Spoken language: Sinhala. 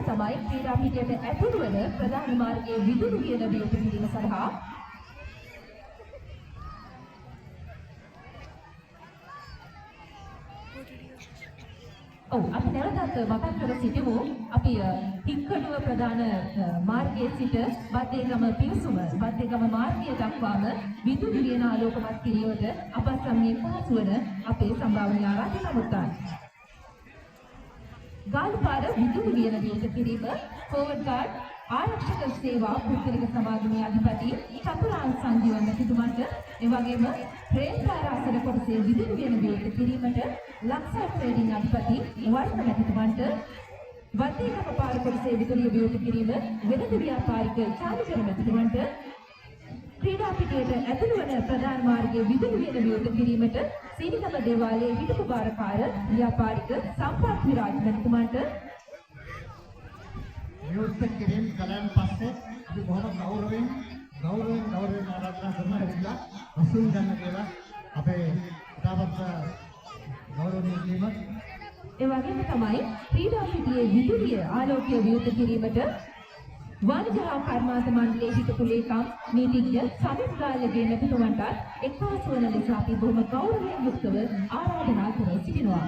තමයි ක්‍රීඩා පිටියට ඇතුළු වන ප්‍රධාන මාර්ගයේ විදුලි වියන විවෘත කිරීම සඳහා ඔව්, අපි නැවතත් මතක් කර සිටිමු. අපි හික්කඩුව ප්‍රධාන මාර්ගයේ සිට බද්දේගම පිවිසුම, බද්දේගම මාර්ගය දක්වාම විදුලි වියන ආලෝකමත් කිරීමට අප සමගින් පහසු වන අපේ සම්භාවනීය ආරාධිත අමුත්තන්. ගාලුපාර විදුලි වියන විවෘත කිරීම ෆෝවර්ඩ් ගාඩ් ආරක්ෂක සේවා පුද්ගලික සමාගමේ අධිපති චතුරාන් සංජීව මැතිතුමන්ට, ඒ වගේම ප්‍රේම්පාර අසල කොටසේ විදුලි වියන විවෘත කිරීමට ලක්සා ට්‍රේඩින් අධිපති වර්ණ මැතිතුමන්ට, වත්තේගම පාර කොටසේ විදුලිය විවෘත කිරීම වෙළඳ ව්‍යාපාරික චාලිකර මැතිතුමන්ට, ක්‍රීඩා පිටියට ඇතුළු වන ප්‍රධාන මාර්ගයේ විදුලි වියන විවෘත කිරීමට සීනිගම දේවාලයේ හිටපු භාරකාර ව්‍යාපාරික සම්පත් විරාජ් මැතිතුමන්ට. විවෘත කිරීම කළාන් පස්සේ අපි බොහොම ගෞරවයෙන් ගෞරවයෙන් ගෞරවයෙන් ආරාධනා කරනවා ඇවිල්ලා රසුන් ගන්න කියලා අපේ ඉතාමත් ගෞරවනීය වීම. ඒ වගේම තමයි ක්‍රීඩා පිටියේ විදුලිය ආලෝකය විවෘත කිරීමට වාණිජ හා කර්මාන්ත මණ්ඩලයේ හිටපු ලේකම් නීතිඥ සමිත් ගාල්ලගේ මැතිතුමන්ටත් එක්පහසු වන ලෙස අපි බොහොම ගෞරවයෙන් යුක්තව ආරාධනා කර සිටිනවා.